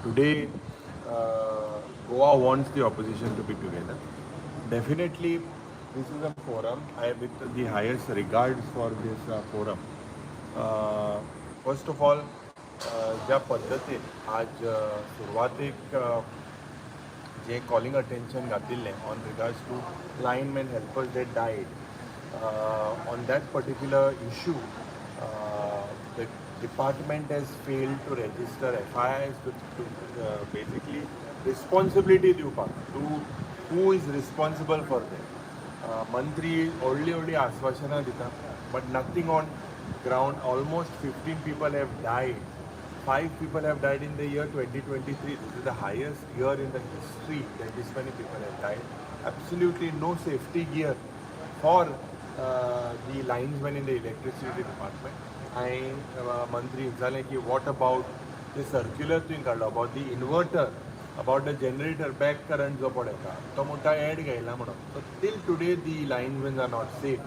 Today, Goa wants the opposition to be together. Definitely, this is a forum. I with the highest regards for this forum. First of all, ज्या पद्दतीन आज सुरवातेक जे calling attention घातिल्लें on regards to lineman helpers that died on that particular issue, the department has failed to register FIRs to basically responsibility दिवपाक to who is responsible for that. मंत्री व्हडली व्हडली आश्वासनां दिता, but nothing on ground. Almost 15 people have died. Five people have died in the year 2023. This is the highest year in the history that this many people have died. Absolutely no safety gear for the linesmen in the electricity department. हांवें मंत्री विचारलें की what about the circular तुवें काडलो about the inverter, about the generator back current जो पळयता, तो म्हणटा ऍड घेयला म्हणून. So till today the linesmen are not safe.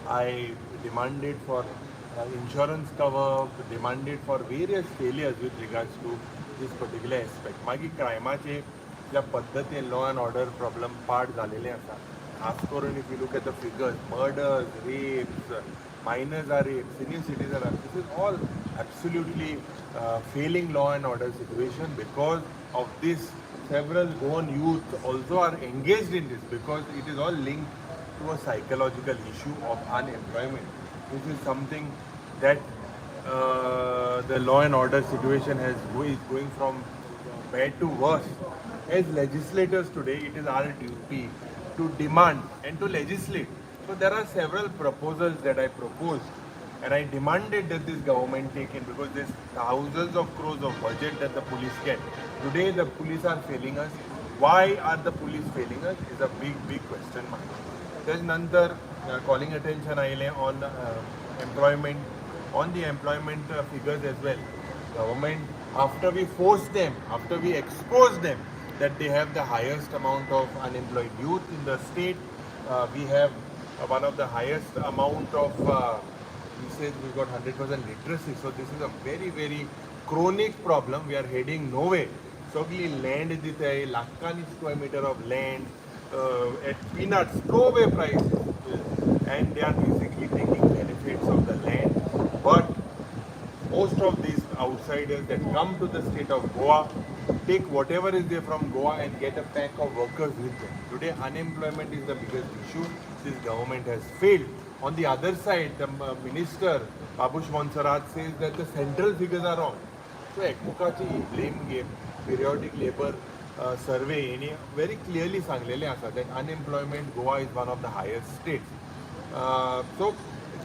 I demanded for insurance cover, demanded for various failures with regards to this particular aspect. मागीर क्रायमाचे ज्या पद्दतीन law and order problem पाड झालेले आसा, खास करून if you look at the figures, murders, rapes, minors are raped, senior citizen are, this is all absolutely failing law and order situation. Because of this, several Goan youth also are engaged in this because it is all linked to a psychological issue of unemployment. This is something that the law and order situation has is going from bad to worse. As legislators today, it is our duty to demand and to legislate. So there are several proposals that I proposed and I demanded that this government take in because there's thousands of crores of budget that the police get. Today the police are failing us. Why are the police failing us is a big, big question mark. त्याच नंतर calling attention आयलें on employment, on the employment figures as well. Government, after we force them, after we expose them that they have the highest amount of unemployed youth in the state, we have one of the highest amount of, he says we've got 100% literacy. So this is a very, very chronic problem. We are heading nowhere. सगळी land दिताय, लाखांनी square meter of land at peanuts, throwaway prices, and they are basically taking benefits of the land. But most of these outsiders that come to the state of Goa take whatever is there from Goa and get a pack of workers with them. Today, unemployment is the biggest issue. This government has failed. On the other side, the minister, Babush Monserrat, says that the central figures are wrong. So, एकमुखाची blame game, periodic labor survey हेणी very clearly सांगलेलें आसा that unemployment, Goa is one of the highest states. So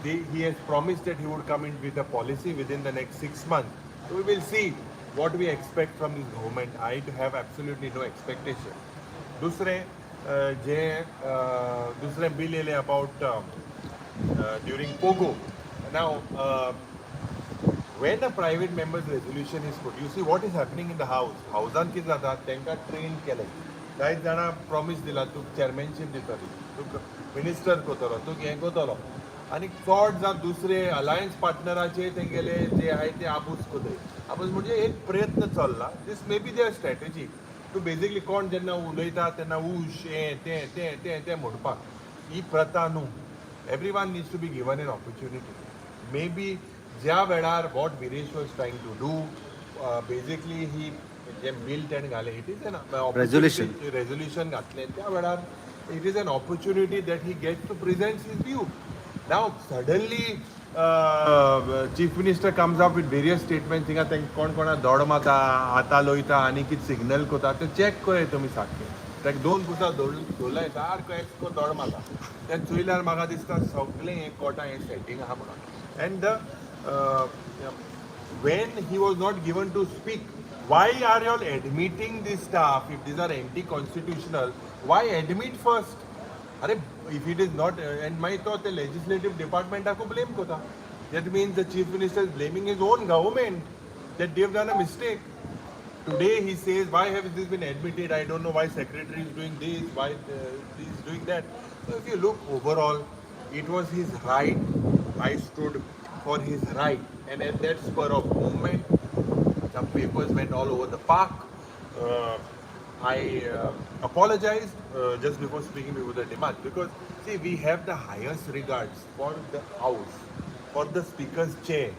he has promised that he would come in with a policy within the next 6 months. So we will see what we expect from this government. I have absolutely no expectation. दुसरें जे दुसरें bill येयलें about during POGO. Now, when a private member's resolution is put, you see what is happening in the house. हाऊसान कितें जाता, तांकां train केलें, कांय जाणां promise दिला, तुका चेअरमॅनशीप दितली, तुका मिनिस्टर करतलो, तुका हें करतलो, आनी चड जावन दुसरे अलायन्स पार्टनराचे तेंगेले जे आहाय ते आबूज करताय. आबूज म्हणजे एक प्रयत्न चल्ला. This may be their strategy to basically कोण जेन्ना उलयता तेन्ना उश हें तें तें तें तें म्हणपाक. ही प्रथा न्हू. Everyone needs to be given an opportunity. Maybe ज्या वेळार what Viresh was trying to do, basically he J bill तेणें घालें, it is an Resolution. Resolution घातलें त्या वेळार, it is an opportunity that he get to present his view. Now suddenly Chief Minister comes up with various statement. थिंगा तेंक कोण कोणा दोड मारता, हाता लोयता आनी कितें सिग्नल करता तें चॅक करय तुमी सारकें. ताका दोन पुसा धोलाय सारको एक्स दोड मारता तें चोयल्यार म्हाका दिसता सगळें हें कोटा हें सेटींग आहा म्हणून. And the when he was not given to speak, why are you all admitting this stuff? If these are anti-constitutional, why admit first? अरे, if it is not, and मागीर तो ते legislative department blame करता. That means the Chief Minister is blaming his own government that they've done a mistake. Today he says, "Why has this been admitted? I don't know why secretary is doing this, why this is doing that." So if you look overall, it was his right. I stood for his right. And at that spur of moment, some papers went all over the park. I apologize just before speaking before the demand because, see, we have the highest regards for the house, for the speaker's chair,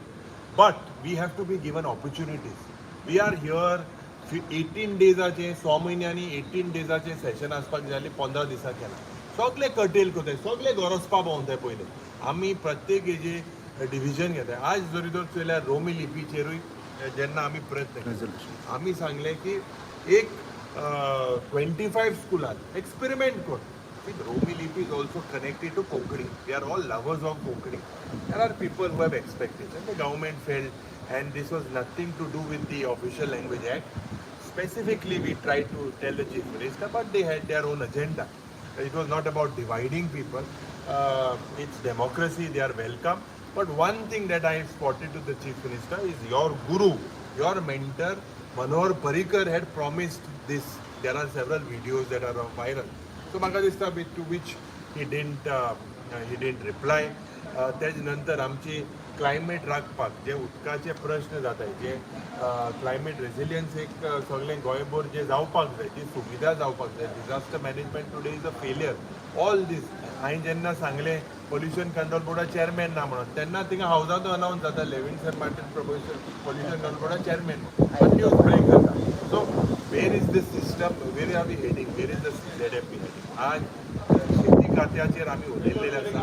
but we have to be given opportunities. We are here 18 डेजाचे, 6 म्हयन्यांनी 18 डेजाचे सेशन आसपाक जाय जाल्यार 15 दिसां केला. सगळे कटेल करताय, सगळे गोरसपा भोंवताय. पयले आमी प्रत्येक हेजे डिविजन घेताय. आज जरी तर चोयल्यार रोमी लिपीचेरूय जेन्ना आमी प्रयत्न केले, आमी सांगलें की एक 25 स्कुलान एक्सपेरिमेंट कर. रोमी लिपी is also connected to Konkani. We are all lovers of Konkani. There are people who have expectation. The government felt, and this was nothing to do with the Official Language Act. Specifically, we tried to tell the chief minister, but they had their own agenda. It was not about dividing people. It's democracy, they are welcome. But one thing that I spotted to the chief minister is your guru, your mentor, Manohar Parrikar, had promised this. There are several videos that are viral. So म्हाका दिसता with to which he didn't reply. तेज नंतर आमची climate राखपाक जे उदकाचे प्रश्न जाताय, जे climate resilience एक सगळें गोंयभर जे जावपाक जाय, जी सुविधा जावपाक जाय, disaster management today is a failure. All this हांवें जेन्ना सांगलें पोल्युशन कंट्रोल बोर्डा चेअरमॅन ना म्हणून, तेन्ना थिंगा हावजांत अनावन्स जाता लेविन्सन मार्टीन पोल्युशन कंट्रोल बोर्डा चेअरमॅन, न्यूज ब्रेक जाता. So where is this system? Where are we heading? Where is the CZMP heading? आज शेती खात्याचेर आमी उलयल्लेले आसा.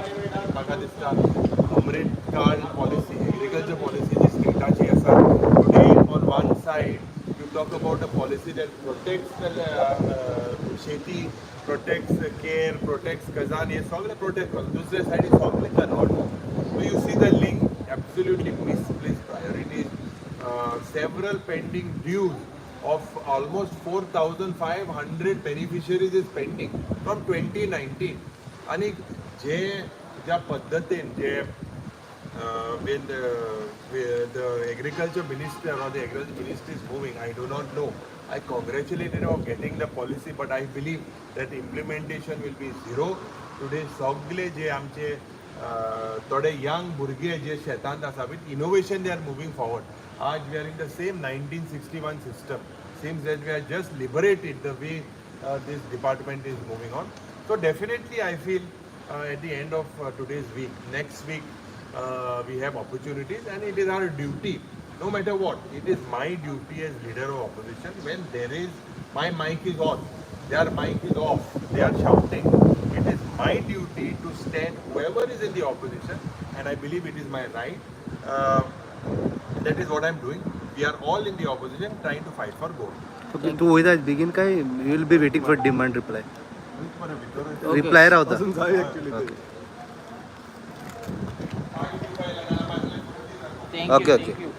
म्हाका दिसता अमृत काळ पॉलिसी, एग्रीकल्चर पॉलिसी जी स्टेटाची आसा, today on one side you talk about a policy that protects शेती, प्रोटेक्ट्स केर, प्रोटेक्ट्स खजान, हे सगळे प्रोटेक्ट करता, दुसरे सायडीन सगळे convert. So you see the link, absolutely misplaced priorities, several pending dues of almost 4,500 beneficiaries is pending from 2019. आणि जे ज्या पद्दतीन जे when the agriculture minister or the agriculture ministry is moving, I do not know. I congratulate him of getting the policy, but I believe that implementation will be zero. Today, सगळे जे आमचे थोडे young भुरगे जे शेतांत आसा, with innovation they are moving forward. आज we are in the same 1961 system. Seems that we are just liberated the way this department is moving on. So definitely I feel at the end of today's week, next week, we have opportunities and it is our duty, no matter what, it is my duty as leader of opposition when there is, my mic is on, their mic is off, they are shouting. It is my duty to stand whoever is in the opposition and I believe it is my right. That is what I'm doing. We are all in the opposition trying to fight for Goa. Okay, तू वयता बेगीन काय you will be waiting for demand reply? Reply रावता. Okay. Thank Okay, you. Okay. Thank you.